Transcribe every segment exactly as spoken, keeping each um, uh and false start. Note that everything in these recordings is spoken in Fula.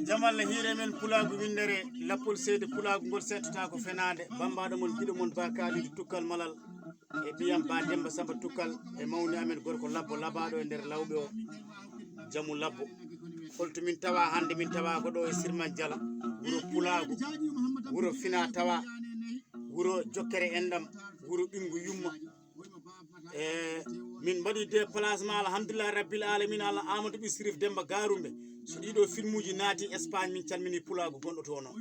Jamal hiire men pulaagu winndere, lappol seede pulaagu ngol settata ko fenaande. Bambaɗo mon, giɗo mon, Ba Kalidu Tukkal Malal, e ɓiyam Ba Demba Samba Tukkal, e mawni amen gorko labbo labaɗo e nder lawɓe o, Jamu Labbo. Holto min tawa hannde? Min tawa ko ɗo e Sirman Jala, wuro pulaagu, wuro fina tawa, wuro jokkere enɗam, wuro ɓinngu yumma. E min mbaɗi déplacement, alhamdulillahi rabbil alamin, Allah Amadou Ɓi Sirif Demba Garumbe. So ɗiɗo filmuji naati Espagne, min calmini pulaagu gonɗo toon o.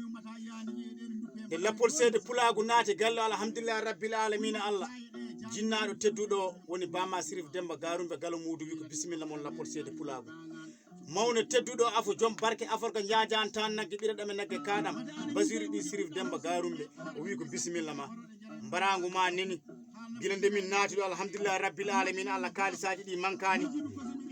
Nde lappol seede pulaagu naati galle, alhamdulillahi rabbil alamin, Allah jinnaɗo tedduɗo woni bama Sirif Demba Garumbe, galo mudu wi ko bisimilla mon lappol seede pulaagu. Mawne tedduɗo afo, joom barke, aforka jaajan tan nagge, ɓira ɗam e nagge kaɗam. Basiru Ɓi Sirif Demba Garumbe, o wi ko bisimilla ma. Mbarangu ma neni. Gila nde min naati ɗo, alhamdulillahi rabbil alamin, Allah kaalisaaji ɗi mankani.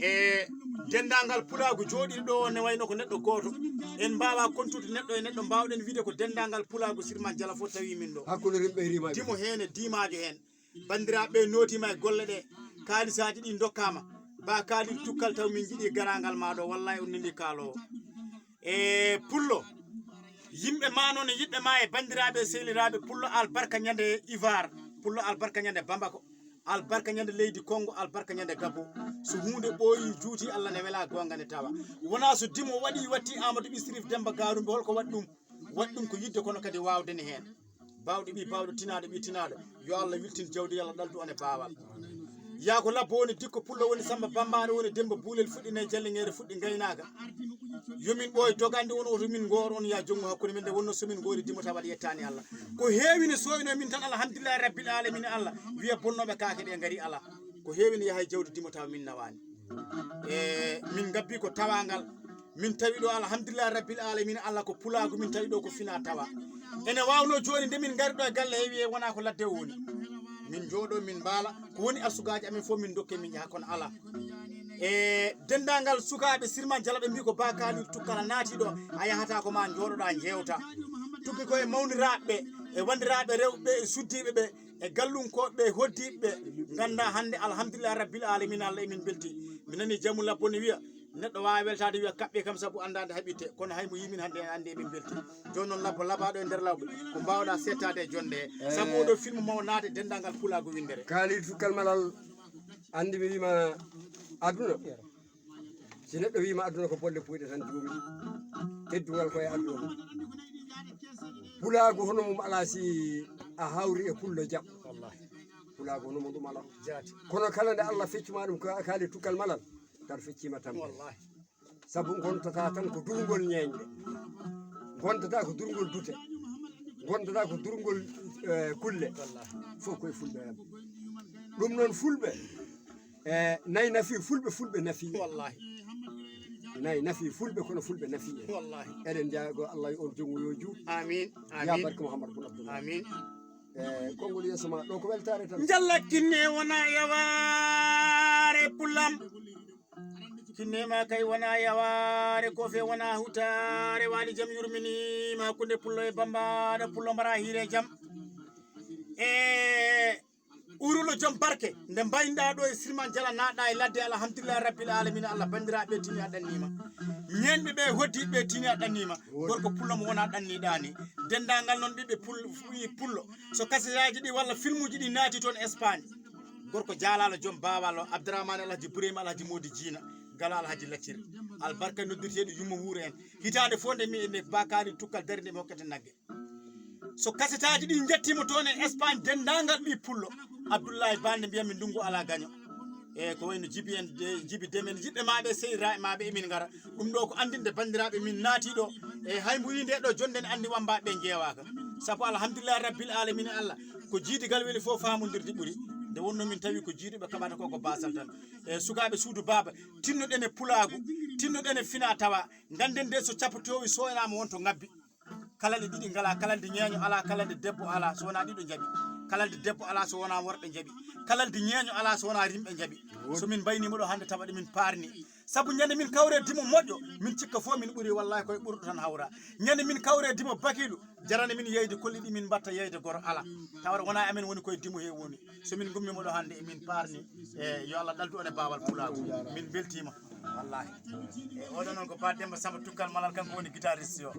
E denndaangal pulaagu jooɗiiɗo ɗo, ne wayno ko neɗɗo gooto. En mbaawa kontude neɗɗo e neɗɗo, mbaawɗen wiide ko denndaangal pulaagu Sirman Jala fof tawi min ɗo. Hakkunde rimɓe e rimaaɓe. Dimo heen e dimaajo heen. Banndiraaɓe ɓe nootiima e golle ɗe, kaalisaaji ɗi ndokkaama. Ba Kalidu Tukkal, taw min njiɗi garaangal ma ɗo, wallahi on neli kaaloowo. E pullo, yimɓe ma noon e yiɓɓe ma e banndiraaɓe e sehiliraaɓe, pullo albarka ñande Ivar, pullo albarka ñande Bamako, albarka ñande leydi Kongo, albarka ñande Gabo. So huunde ɓooyi, juuti, Allah ne wela, goonga ne tawa. Wona so dimo waɗi, watti Amadou Ɓi Sirif Demba Garumbe, holko waɗi ɗum? Waɗi ɗum ko yiɗde, kono kadi waawde ne heen. Baawɗo ɓi baawɗo, tinaaɗo ɓi tinaaɗo, yo Allah wiltin jawdi, yo Allah ɗaldu on e baawal. Yaa ko labbo woni dikko, pullo woni Samba Bambaɗo woni Demba Buulel, fuɗɗi nayi jallingeere, fuɗɗi ngaynaaka. Yo min ɓooy dogande on, oto min ngoor on, yaa jonngo hakkunde men. Nde wonno so min ngoori dimo tawa yettaani Allah. Ko heewi ne sooyno min tan, alhamdulillahi rabbil alamin, Allah wiya bonnooɓe kaake ɓe ngari, alaa. Ko heewi ne yaha e jawdi dimo tawa min nawaani. E min ngabbi ko tawangal, min tawi ɗo, alhamdulillahi rabbil alamin, Allah ko pulaagu, min tawi ɗo ko fina tawa. Ene wawno jooni nde min ngari ɗo e galle, heewi e wona ko ladde o woni. Min jooɗo, min mbaala, ko woni asugaaji amin fof min dokke, min njaha, kono alaa. E denndaangal sukaaɓe Sirman Jala, ɓe mbi ko Ba Kalidu Tukkal naati ɗo, a yahata ko ma jooɗoɗa, njeewta. Tuggi ko e mawniraaɓe, e wanndiraaɓe rewɓe, e suddiiɓe ɓe, e gallunkooɓe, e hoddiiɓe ɓe, ngannda hannde, alhamdulillahi rabbil alamin, Allah emin belti. Mi nani Jamu Labbo ne wiya, neɗɗo waawa weltaade wiya kaɓɓe kam sabu annda nde haɓirte, kono hay mo yimin hannde en anndi emin belti. Jooni noon, labbo labaɗo e nder lawɓe, ko mbawɗa settaade e jonde he. Sabu oɗo film maw naate denndaangal pulaagu winndere. Kalidu Tukkal Malal, anndi mi wima aduna. Si neɗɗo wima aduna ko bolle puyɗe tan juumi. Teddungal ko e aduna mum. Pulaagu hono mum alaa si a hawri e pullo jaɓ. Wallahi. Pulaagu hono mum ɗum alaa. Jaati. Kono kala nde Allah feccuma ɗum, ko Kalidu Tukkal Malal, tan feccima tan. Wallahi. Sabu gontata tan ko durngol ñeeñɗe. Gontata ko durngol dute. Gontata ko durngol, eh, kulle. Wallahi. Fof koye fulɓe. Ɗum noon fulɓe, e nayi nafi fulɓe, fulɓe nafi. Wallahi. Nayi nafi fulɓe, kono fulɓe nafi en. Wallahi. Eɗen njaago Allah yo on jonngo yo juut. Amin. Ya amin. Barke Mouhamadou Boun Abdallah. Amin. E konngol yeeso ma ɗo ko weltaare tan. Njalla kinne wona yawaare pullam. Kinne ma kay wona yawaare, kofe wona hutaare, waali jam yurmini ma kunde pullo e bambaɗo pullo mbara hiire jam. E Urulo joom barke, nde mbayɗa ɗo e Sirman Jala, naɗɗa e ladde, alhamdulillahi rabbil alamin, Allah banndiraaɓe tini a ɗannima. Ñenɓe ɓe hoddiiɓe tini a ɗannima. Gorko pullo mo wona ɗanniɗa ni. Denndaangal noon ɓiɓɓe pul-, ɓiɓɓe pullo. So kasetaaji ɗi walla filmuji ɗi naati toon Espagne. Gorko jaalalo joom baawal o, Abdourahmane Alhaji Bourayma Alhaji Modi Jiina, galo Alhaji Laccir. Albarka noddirteeɗo yumma wuuro en. Hitaande fof nde mi, nde Ba Kalidu Tukkal dari nde mi hokkete nagge. So kasetaaji ɗi njettiima toon e Espagne, denndaangal ɓiɓɓe pullo, Abdoulaye Balde mbiyatmi ndunngu alaa gaño. E ko wayno Jibi en, de, Jibi Deme en, yiɓɓe ma ɓe, sehiliraaɓe ma ɓe, emin ngara. Ɗum ɗo ko anndinde banndiraaɓe min naati ɗo. E hay mbo yii nde ɗo jonde ne anndi wammbaaɓe ɓe njeewaaka. Sabu alhamdulillahi rabbil alamina Allah, ko jiidigal weli fof faamondirde ɓuri. Nde wonno min tawi ko jiiduɓe kaɓata ko, ko baasal tan. E sukaaɓe suudu baaba, tinnoɗen e pulaagu, tinnoɗen e fina tawa. Ngannden de so cappatoowi sooynaama won to ngabbi. Kalalɗe ɗiɗi ngalaa, kalalde ñeeño alaa, kalalde debbo alaa, so wonaa ɗiɗo njaɓi. Kalalde debbo alaa, so wonaa worɓe njaɓi. Kalalde ñeeño alaa, so wonaa rimɓe njaɓi. So min mbayniima ɗo hannde, tawa ɗe min paarni. Sabu ñande min kawre dimo moƴƴo, min cikka fof min ɓuri, wallahi koye ɓurɗo tan hawra. Ñande min kawre dimo bakiilu, jarani min yeyde kolli ɗi min mbatta yeyde goro alaa. Tawata wonaa amen woni koye dimo he woni. So min ngummiima ɗo hannde, emin paarni. E yo Allah ɗaldu on e baawal pulaagu. Min mbeltiima. Wallahi. E oɗo noon ko Ba Demba Samba Tukkal Malal, kanko woni guitariste o.